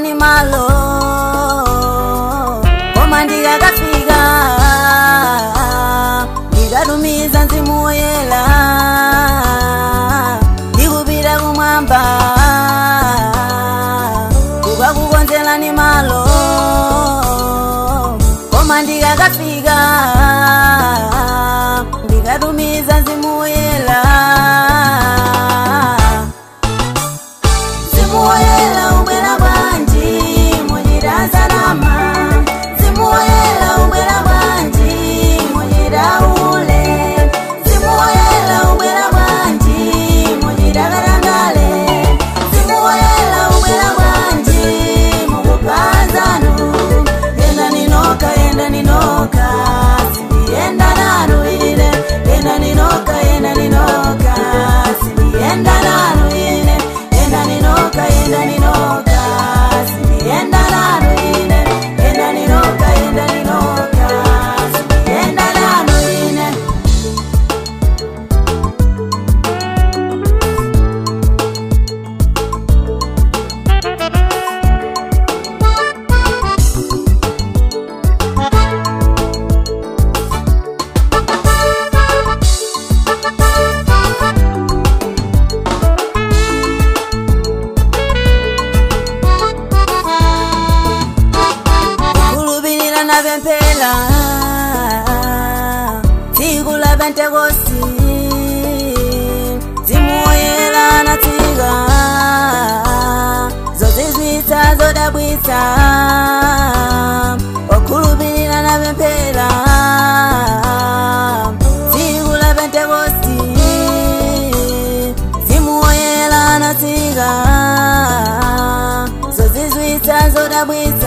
kukukonzelani malo, koma ndikakafika ndikatumiza Mzimu Woyera, ndikupita kumwamba kukakukonzelani malo, koma ndikakafika ndikatumiza Mzimu Woyera. Mzimu Woyera ubwera bwanji muchita zadama, Mzimu Woyera ubwera bwanji muchita ule, Mzimu Woyera ubwera bwanji muchita katangale, Mzimu Woyera ubwera bwanji mukupanzanu. Yenda ninoka, yenda ninoka, sindiyenda nanu ine, yenda ninoka, yenda ninoka, sindiyenda nanu ine, yenda ninoka, yenda ninoka, sindiyenda nanu ine, yenda ninoka, yenda ninoka, sindiyenda nanu ine. Kukhulupirira napemphera tsiku la Pentekosti, Mzimu Woyera anatsika, zozizwitsa zodabwitsa. Okhulupirira napemphera tsiku la Pentekosti, Mzimu Woyera anatsika, zozizwitsa zodabwitsa.